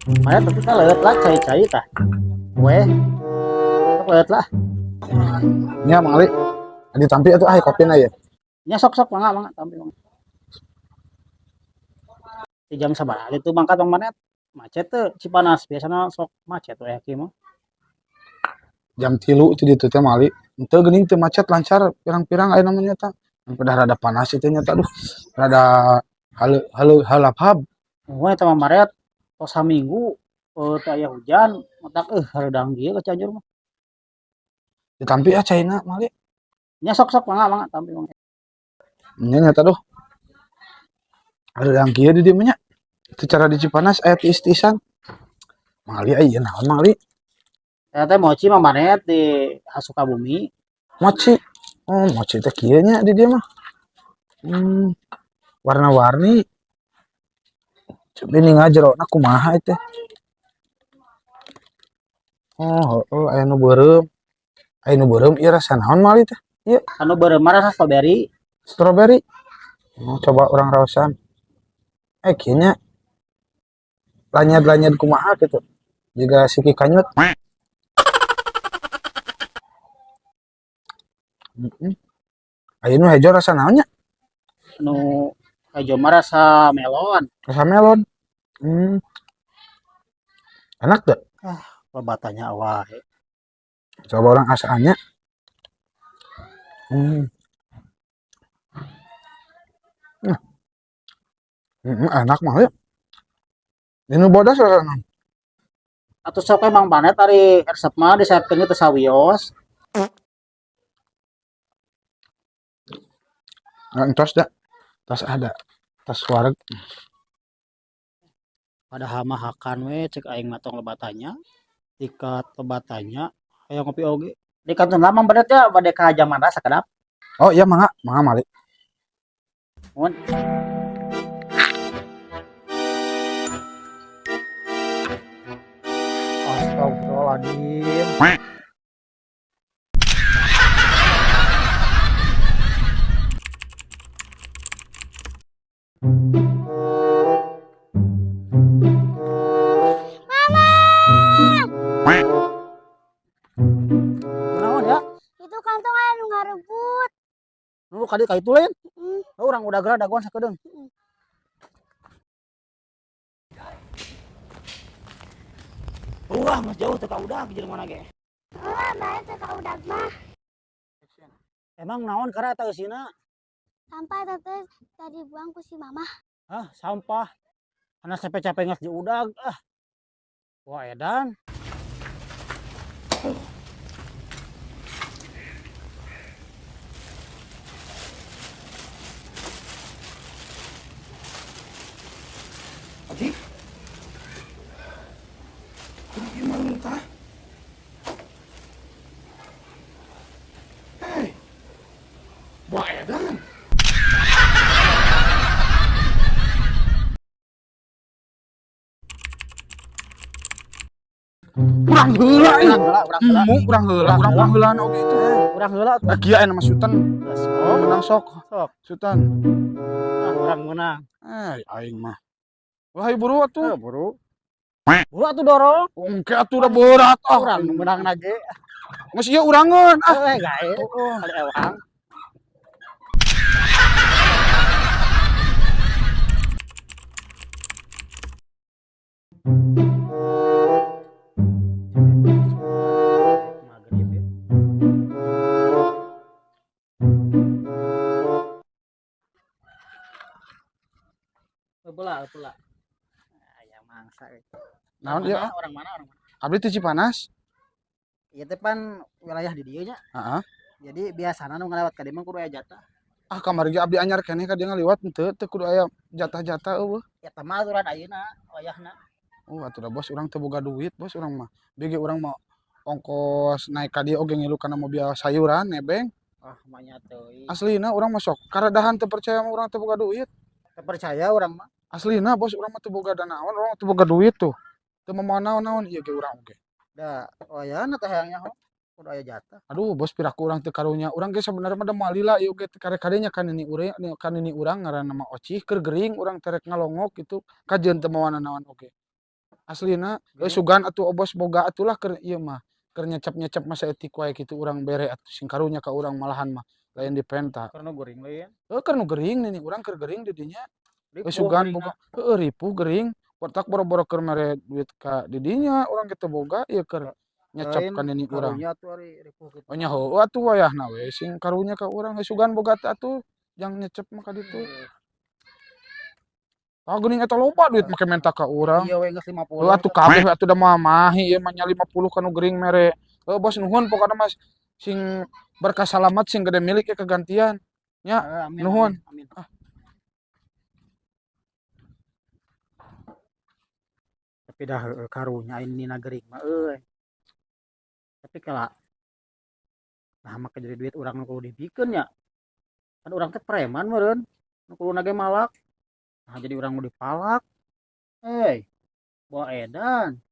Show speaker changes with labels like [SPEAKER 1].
[SPEAKER 1] Mana tapi kita leueut lah cai-cai tah. Weh. Sok leueut lah.
[SPEAKER 2] Nya Mang Ali. Adi tampi atuh ah kopina ya.
[SPEAKER 1] Nya sok-sok mangga mangga tampi mangga. Di jam sabaraha itu mangkat Bang Manet? Macet teu Cipanas biasana sok macet we kieu mah.
[SPEAKER 2] Jam 3 itu ditu teh Mang Ali. Henteu geuning teu macet lancar pirang-pirang aya namanya ta. Pada rada panas itu nya aduh. Rada halu halu halap-hap.
[SPEAKER 1] Oh eta mah Maret tos saminggu teu aya hujan, matak hareudang kieu ka Cianjur mah.
[SPEAKER 2] Ditampi ah caina Mang Ali.
[SPEAKER 1] Nya sok-sok mangga mangga tampi mangga.
[SPEAKER 2] Nya nyata duh. Hareudang kieu di dieu mah nya. Secara di Cipanas aya tiis-tiisan. Mang Ali aya naon Mang Ali?
[SPEAKER 1] Eta teh mochi mah Maret di Sukabumi.
[SPEAKER 2] Mochi. Oh, mochi teh kieu nya di dieu mah. Warna-warni. Coba ini ngajerona kumaha itu. Oh, heeh aya nu beureum. Aya nu beureum ieu rasa naon Mang Ali teh? Ieu.
[SPEAKER 1] Anu beureum mah rasa strawberry.
[SPEAKER 2] Strawberry. Oh, coba urang raosan. Kieu nya lanyad-lanyad kumaha gitu. Jiga siki kanyut. Aya nu hejo rasa naon nya?
[SPEAKER 1] Anu hejo mah rasa melon.
[SPEAKER 2] Rasa melon. Enak teu?
[SPEAKER 1] Ah, lebatannya wae.
[SPEAKER 2] Coba orang asaannya. Enak mah ya. Ini bodas rasana.
[SPEAKER 1] Atuh sok emang Manet ari resep mah diseepkeun teu sawios.
[SPEAKER 2] Nggak entos dah. Tas ada. Tas wareg.
[SPEAKER 1] Padahal mah hakan we cek aing mah tong lebatannya. Tikat lebatannya hayang ngopi oge. Di kantun lama bener ya bade ka jaman rasa kedap.
[SPEAKER 2] Oh iya mangga, mangga mali.
[SPEAKER 1] Mun. Astagfirullahaladzim.
[SPEAKER 3] Mama.
[SPEAKER 1] Naon ya?
[SPEAKER 3] Itu kantong aya nu ngarebut.
[SPEAKER 1] Nu kadi ka itu lain. Oh, urang udah geura dagoan sakedeung. Wah, mas jauh teu ka udag jeung mana ge?
[SPEAKER 3] Wah, bae teu ka udag mah.
[SPEAKER 1] Emang naon karena eta eusina?
[SPEAKER 3] Sampah eta teh tadi buang ku si mama.
[SPEAKER 1] Hah, sampah. Karena capek-capek nges di udag ah. Wah, edan.
[SPEAKER 2] Aji. Gimana tah? Hei. Wah, edan. Urang heula euy.
[SPEAKER 1] Urang heula, urang heula.
[SPEAKER 2] Embung urang heula, urang urang heula oge itu.
[SPEAKER 1] Urang heula atuh.
[SPEAKER 2] Ah, kieu aya nama Sultan.
[SPEAKER 1] Sok.
[SPEAKER 2] Menang sok.
[SPEAKER 1] Sok.
[SPEAKER 2] Sultan.
[SPEAKER 1] Ah, urang menang.
[SPEAKER 2] Aing mah. Wah, hayu buru atuh.
[SPEAKER 1] Heuh, buru. Buru atuh dorong.
[SPEAKER 2] Engke atuh udah berat ah.
[SPEAKER 1] Urang menang nage.
[SPEAKER 2] Geus ieu urangeun ah.
[SPEAKER 1] Heuh, gae.
[SPEAKER 2] Heeh.
[SPEAKER 1] Kali ewang. Pula, pula. Ayam mangsa.
[SPEAKER 2] Naon ieu?
[SPEAKER 1] Orang mana, orang mana?
[SPEAKER 2] Abdi teh Cipanas.
[SPEAKER 1] Ieu teh pan wilayah di dieu nya.
[SPEAKER 2] Heeh.
[SPEAKER 1] Jadi biasana nu ngalewat ka dieu mah kudu aya jatah.
[SPEAKER 2] Ah, kamari ge abdi anyar keneh ka dieu ngaliwat henteu teu kudu aya jatah-jatah eueuh.
[SPEAKER 1] Eta mah aturan ayeuna wayahna.
[SPEAKER 2] Oh, atuh da bos urang teu boga duit, bos urang mah. Bege urang mah ongkos naik ka dieu oge ngilu kana mobil sayuran nebeng.
[SPEAKER 1] Ah, manya teuing.
[SPEAKER 2] Aslina urang mah sok karadahan teu percaya mah urang teu boga duit.
[SPEAKER 1] Teu percaya urang mah.
[SPEAKER 2] Aslina bos urang mah teu boga naon, urang teu boga duit tuh. Teu moal naon-naon ieu ge urang oge.
[SPEAKER 1] Da wayahna teh hayang nyaho kudu aya jatah.
[SPEAKER 2] Aduh bos piraku urang teu karunya. Urang ge sebenarnya mah da moal lila ieu ge kare-karenya ka nini urang, ka nini urang ngaranna mah Ocih keur gering urang teh rek ngalongok gitu. Kajeun teu mawa nanaon oge. Aslina euy.
[SPEAKER 1] Gering.
[SPEAKER 2] Sugan atuh Obos boga atuh lah keur ieu mah. Keur nyecep-nyecep mah saeutik wae kitu urang bere atuh, sing karunya ka urang malahan mah, lain dipenta.
[SPEAKER 1] Karena gering lain.
[SPEAKER 2] Heuh, keur nu gering nini urang, keur gering di dinya. Euy.
[SPEAKER 1] Ripuh
[SPEAKER 2] Sugan
[SPEAKER 1] geringna.
[SPEAKER 2] boga, heueuh, ripuh gering. Kotak boro-boro keur mere duit ka di dinya urang ge teu boga ieu keur nyecep
[SPEAKER 1] Lain
[SPEAKER 2] ka nini urang.
[SPEAKER 1] Karunya atuh ari ripuh kitu.
[SPEAKER 2] Oh nya, heueuh atuh, wayahna we sing karunya ka urang. Heuh, sugan boga teh atuh jang nyecep mah ka ditu. Ah, geuning eta loba duit make menta ka urang.
[SPEAKER 1] Iya we, geus 50.
[SPEAKER 2] Heuh, atuh kabeh atuh da moal mahi ieu mah nya 50 kanu gering mere. Heuh Bos, nuhun pokona mah, sing berkah, salamat, sing gede milik ya kegantian. Nya,
[SPEAKER 1] Heeh, amin.
[SPEAKER 2] Nuhun.
[SPEAKER 1] Amin, amin.
[SPEAKER 2] Ah.
[SPEAKER 1] Tapi dah heueuh, karunya aing nina gering mah euy. Tapi kala nah make jadi duit urang nu kudu dibikeun nya. Kan urang teh preman meureun. Nu kuduna ge malak. Nah, jadi urang nu dipalak. Hey, bawa edan.